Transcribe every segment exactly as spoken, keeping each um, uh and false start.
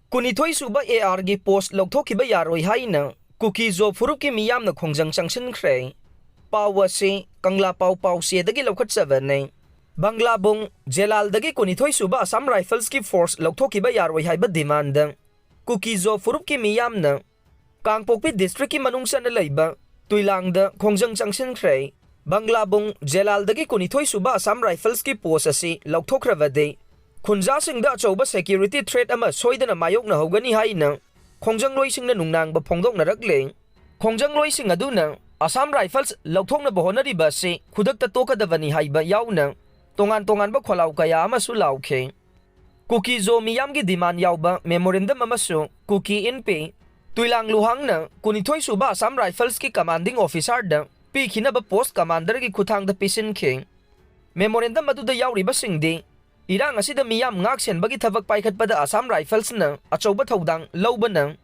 ꯀꯨꯟꯅꯤꯊꯣꯏ ꯁꯨꯕ ꯑꯦ ꯑꯥꯔꯒꯤ ꯄꯣꯁ ꯂꯧꯊꯣꯛꯈꯤꯕ ꯌꯥꯔꯣꯏ ꯍꯥꯏꯅ ꯀꯨꯀꯤ ꯖꯣ ꯐꯨꯔꯨꯞꯀꯤ ꯃꯤꯌꯥꯝꯅ ꯈꯣꯡꯖꯪ ꯆꯪꯁꯤꯟꯈ꯭ꯔꯦ꯫ ꯄꯥꯎ ꯑꯁꯤ ꯀꯪꯂꯥ ꯄꯥꯎ ꯄꯥꯎꯆꯦꯗꯒꯤ ꯂꯧꯈꯠꯆꯕꯅꯤ꯫ ꯕꯪꯂꯥꯕꯨꯡ ꯖꯦꯂꯥꯜꯗꯒꯤ ꯀꯨꯟꯅꯤꯊꯣꯏ ꯁꯨꯕ ꯑꯁꯥꯝ ꯔꯥꯏꯐꯜꯁꯀꯤ ꯐꯣꯔꯁ ꯂꯧꯊꯣꯛꯈꯤꯕ ꯌꯥꯔꯣꯏ ꯍꯥꯏꯕ ꯗꯤꯃꯥꯟꯗ ꯀꯨꯀꯤ ꯖꯣ ꯐꯨꯔꯨꯞꯀꯤ ꯃꯤꯌꯥꯝꯅ ꯀꯥꯡꯄꯣꯛꯄꯤ ꯗꯤꯁꯇ꯭ꯔꯤꯛꯀꯤ ꯃꯅꯨꯡ ꯆꯟꯅ ꯂꯩꯕ ꯇꯨꯏꯂꯥꯡꯗ ꯈꯣꯡꯖꯪ ꯆꯪꯁꯤꯟꯈ꯭ꯔꯦ꯫ ꯕꯪꯂꯥꯕꯨꯡ ꯖꯦꯂꯥꯜꯗꯒꯤ ꯀꯨꯟꯅꯤꯊꯣꯏ ꯁꯨꯕ ꯑꯁꯥꯝ ꯔꯥꯏꯐꯜꯁꯀꯤ ꯄꯣꯁ ꯑꯁꯤ ꯂꯧꯊꯣꯛꯈ꯭ꯔꯕꯗꯤ ꯈꯨꯟꯖꯥꯁꯤꯡꯗ ꯑꯆꯧꯕ ꯁꯦꯀ꯭ꯌꯨꯔꯤꯇꯤ ꯊ꯭ꯔꯦꯠ ꯑꯃ ꯁꯣꯏꯗꯅ ꯃꯥꯌꯣꯛꯅꯍꯧꯒꯅꯤ ꯍꯥꯏꯅ ꯈꯣꯡꯖꯪꯂꯣꯏꯁꯤꯡꯅ ꯅꯨꯡꯅꯥꯡꯕ ꯐꯣꯡꯗꯣꯛꯅꯔꯛꯂꯦ꯫ ꯈꯣꯡꯖꯪꯂꯣꯏꯁꯤꯡ ꯑꯗꯨꯅ ꯑꯁꯥꯝ ꯔꯥꯏꯐꯜꯁ ꯂꯧꯊꯣꯛꯅꯕ ꯍꯣꯠꯅꯔꯤꯕ ꯑꯁꯤ ꯈꯨꯗꯛꯇ ꯇꯣꯛꯀꯗꯕꯅꯤ ꯍꯥꯏꯕ ꯌꯥꯎꯅ ꯇꯣꯉꯥꯟ ꯇꯣꯉꯥꯟꯕ ꯈꯣꯜꯂꯥꯎ ꯀꯌꯥ ꯑꯃꯁꯨ ꯂꯥꯎꯈꯤ꯫ ꯀꯨꯀꯤ ꯖꯣ ꯃꯤꯌꯥꯝꯒꯤ ꯗꯤꯃꯥꯟ ꯌꯥꯎꯕ ꯃꯦꯃꯣꯔꯦꯟꯗꯝ ꯑꯃꯁꯨ ꯀꯨꯀꯤ ꯏꯟꯄꯤ ꯇꯨꯏꯂꯥꯡ ꯂꯨꯍꯥꯡꯅ ꯀꯨꯟꯅꯤꯊꯣꯏ ꯁꯨꯕ ꯑꯁꯥꯝ ꯔꯥꯏꯐꯜꯁꯀꯤ ꯀꯃꯥꯟꯗꯤꯡ ꯑꯣꯐꯤꯁꯥꯔꯗ ꯄꯤꯈꯤꯅꯕ ꯄꯣꯁ ꯀꯃꯥꯟꯗꯔꯒꯤ ꯈꯨꯠꯊꯥꯡꯗ ꯄꯤꯁꯤꯟꯈꯤ꯫ ꯃꯦꯃꯣꯔꯦꯟꯗꯝ ꯑꯗꯨꯗ ꯌꯥꯎꯔꯤꯕꯁꯤꯡꯗꯤ ꯏꯔꯥꯡ ꯑꯁꯤꯗ ꯃꯤꯌꯥꯝ ꯉꯥꯛ ꯁꯦꯟꯕꯒꯤ ꯊꯕꯛ ꯄꯥꯏꯈꯠꯄꯗ ꯑꯁꯥꯝ ꯔꯥꯏꯐꯜꯁꯅ ꯑꯆꯧꯕ ꯊꯧꯗꯥꯡ ꯂꯧꯕꯅ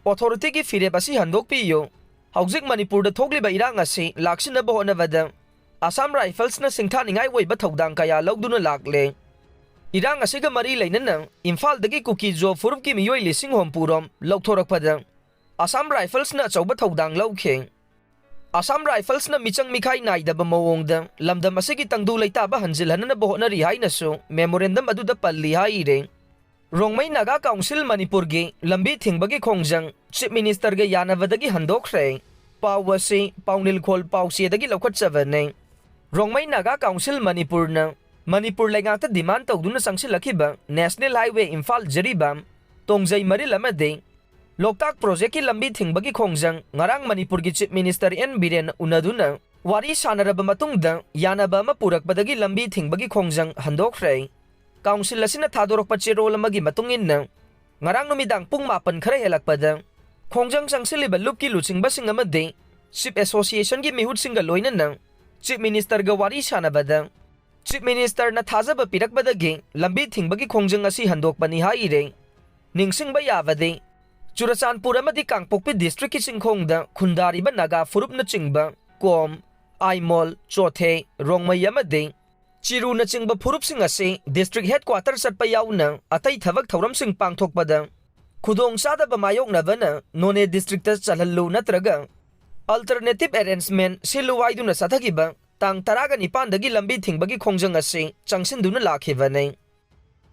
ꯑꯣꯊꯣꯔꯤꯇꯤꯒꯤ ꯐꯤꯔꯦꯞ ꯑꯁꯤ ꯍꯟꯗꯣꯛꯄꯤꯌꯨ꯫ ꯍꯧꯖꯤꯛ ꯃꯅꯤꯄꯨꯔꯗ ꯊꯣꯛꯂꯤꯕ ꯏꯔꯥꯡ ꯑꯁꯤ ꯂꯥꯛꯁꯤꯟꯅꯕ ꯍꯣꯠꯅꯕꯗ ꯑꯁꯥꯝ ꯔꯥꯏꯐꯜꯁꯅ ꯁꯤꯡꯊꯥꯅꯤꯡꯉꯥꯏ ꯑꯣꯏꯕ ꯊꯧꯗꯥꯡ ꯀꯌꯥ ꯂꯧꯗꯨꯅ ꯂꯥꯛꯂꯦ꯫ ꯏꯔꯥꯡ ꯑꯁꯤꯒ ꯃꯔꯤ ꯂꯩꯅꯅ ꯏꯝꯐꯥꯜꯗꯒꯤ ꯀꯨꯀꯤ ꯖꯣ ꯐꯨꯔꯨꯞꯀꯤ ꯃꯤꯑꯣꯏ ꯂꯤꯁꯤꯡ ꯍꯨꯝꯐꯨ ꯔꯣꯝ ꯂꯧꯊꯣꯔꯛꯄꯗ ꯑꯁꯥꯝ ꯔꯥꯏꯐꯜꯁꯅ ꯑꯆꯧꯕ ꯊꯧꯗꯥꯡ ꯂꯧꯈꯤ꯫ ꯑꯁꯥꯝ ꯔꯥꯏꯐꯜꯁꯅ ꯃꯤꯆꯪ ꯃꯤꯈꯥꯏ ꯅꯥꯏꯗꯕ ꯃꯑꯣꯡꯗ ꯂꯝꯗꯝ ꯑꯁꯤꯒꯤ ꯇꯪꯗꯨ ꯂꯩꯇꯥꯕ ꯍꯟꯖꯤꯜꯍꯟꯅꯕ ꯍꯣꯠꯅꯔꯤ ꯍꯥꯏꯅꯁꯨ ꯃꯦꯃꯣꯔꯦꯟꯗꯝ ꯑꯗꯨꯗ ꯄꯜꯂꯤ ꯍꯥꯏꯔꯦ꯫ ꯔꯣꯡꯃꯩ ꯅꯥꯒꯥ ꯀꯥꯎꯟꯁꯤꯜ ꯃꯅꯤꯄꯨꯔꯒꯤ ꯂꯝꯕꯤ ꯊꯤꯡꯕꯒꯤ ꯈꯣꯡꯖꯪ ꯆꯤꯐ ꯃꯤꯅꯤꯁꯇꯔꯒ ꯌꯥꯅꯕꯗꯒꯤ ꯍꯟꯗꯣꯛꯈ꯭ꯔꯦ꯫ ꯄꯥꯎ ꯑꯁꯤ ꯄꯥꯎꯅꯤꯜꯈꯣꯜ ꯄꯥꯎꯆꯦꯗꯒꯤ ꯂꯧꯈꯠꯆꯕꯅꯤ꯫ ꯔꯣꯡꯃꯩ ꯅꯥꯒꯥ ꯀꯥꯎꯟꯁꯤꯜ ꯃꯅꯤꯄꯨꯔꯅ ꯃꯅꯤꯄꯨꯔ ꯂꯩꯉꯥꯛꯇ ꯗꯤꯃꯥꯟ ꯇꯧꯗꯨꯅ ꯆꯪꯁꯤꯜꯂꯛꯈꯤꯕ ꯅꯦꯁꯅꯦꯜ ꯍꯥꯏꯋꯦ ꯏꯝꯐꯥꯜ ꯖꯤꯔꯤꯕꯥꯝ ꯇꯣꯡꯖꯩ ꯃꯔꯤꯜ ꯑꯃꯗꯤ ꯂꯣꯛꯇꯥꯛ ꯄ꯭ꯔꯣꯖꯦꯛꯀꯤ ꯂꯝꯕꯤ ꯊꯤꯡꯕꯒꯤ ꯈꯣꯡꯖꯪ ꯉꯔꯥꯡ ꯃꯅꯤꯄꯨꯔꯒꯤ ꯆꯤꯐ ꯃꯤꯅꯤꯁꯇꯔ ꯑꯦꯟ ꯕꯤꯔꯦꯟ ꯎꯅꯗꯨꯅ ꯋꯥꯔꯤ ꯁꯥꯟꯅꯔꯕ ꯃꯇꯨꯡꯗ ꯌꯥꯅꯕ ꯑꯃ ꯄꯨꯔꯛꯄꯗꯒꯤ ꯂꯝꯕꯤ ꯊꯤꯡꯕꯒꯤ ꯈꯣꯡꯖꯪ ꯍꯟꯗꯣꯛꯈ꯭ꯔꯦ꯫ ꯀꯥꯎꯟꯁꯤꯜ ꯑꯁꯤꯅ ꯊꯥꯗꯣꯔꯛꯄ ꯆꯦꯔꯣꯜ ꯑꯃꯒꯤ ꯃꯇꯨꯡ ꯏꯟꯅ, ꯉꯔꯥꯡ ꯅꯨꯃꯤꯗꯥꯡ ꯄꯨꯡ ꯃꯥꯄꯟ ꯈꯔ ꯍꯦꯜꯂꯛꯄꯗ ꯈꯣꯡꯖꯪ ꯆꯪꯁꯤꯜꯂꯤꯕ ꯂꯨꯞꯀꯤ ꯂꯨꯆꯤꯡꯕꯁꯤꯡ ꯑꯃꯗꯤ ꯆꯤꯐ ꯑꯦꯁꯣꯁꯤꯌꯦꯁꯟꯒꯤ ꯃꯤꯍꯨꯠꯁꯤꯡꯒ ꯂꯣꯏꯅꯅ ꯆꯤꯐ ꯃꯤꯅꯤꯁꯇꯔꯒ ꯋꯥꯔꯤ ꯁꯥꯟꯅꯕꯗ, ꯆꯤꯐ ꯃꯤꯅꯤꯁꯇꯔꯅ ꯊꯥꯖꯕ ꯄꯤꯔꯛꯄꯗꯒꯤ ꯂꯝꯕꯤ ꯊꯤꯡꯕꯒꯤ ꯈꯣꯡꯖꯪ ꯑꯁꯤ ꯍꯟꯗꯣꯛꯄꯅꯤ ꯍꯥꯏꯔꯦ꯫ ꯅꯤꯡꯁꯤꯡꯕ ꯌꯥꯕꯗꯤ, ꯆꯨꯔꯆꯥꯟꯄꯨꯔ ꯑꯃꯗꯤ ꯀꯥꯡꯄꯣꯛꯄꯤ ꯗꯤꯁꯇ꯭ꯔꯤꯛꯀꯤ ꯆꯤꯡꯈꯣꯡꯗ ꯈꯨꯟꯗꯥꯔꯤꯕ ꯅꯥꯒꯥ ꯐꯨꯔꯨꯞꯅꯆꯤꯡꯕ ꯀꯣꯝ, ꯑꯥꯏꯃꯣꯜ, ꯆꯣꯊꯦ, ꯔꯣꯡꯃꯩ ꯑꯃꯗꯤ ꯆꯤꯔꯨꯅꯆꯤꯡꯕ ꯐꯨꯔꯨꯞꯁꯤꯡ ꯑꯁꯤ ꯗꯤꯁꯇ꯭ꯔꯤꯛ ꯍꯦꯗꯀ꯭ꯋꯥꯇꯔ ꯆꯠꯄ ꯌꯥꯎꯅ ꯑꯇꯩ ꯊꯕꯛ ꯊꯧꯔꯝꯁꯤꯡ ꯄꯥꯡꯊꯣꯛꯄꯗ ꯈꯨꯗꯣꯡꯆꯥꯗꯕ ꯃꯥꯌꯣꯛꯅꯕꯅ ꯅꯣꯅꯦ ꯗꯤꯁꯇ꯭ꯔꯤꯛꯇ ꯆꯜꯍꯜꯂꯨ ꯅꯠꯇ꯭ꯔꯒ alternative arrangement ꯁꯤꯜꯂꯨ ꯍꯥꯏꯗꯨꯅ ꯆꯠꯊꯈꯤꯕ ꯇꯥꯡ ꯇꯔꯥꯒ ꯅꯤꯄꯥꯟꯗꯒꯤ ꯂꯝꯕꯤ ꯊꯤꯡꯕꯒꯤ ꯈꯣꯡꯖꯪ ꯑꯁꯤ ꯆꯪꯁꯤꯟꯗꯨꯅ ꯂꯥꯛꯈꯤꯕꯅꯤ꯫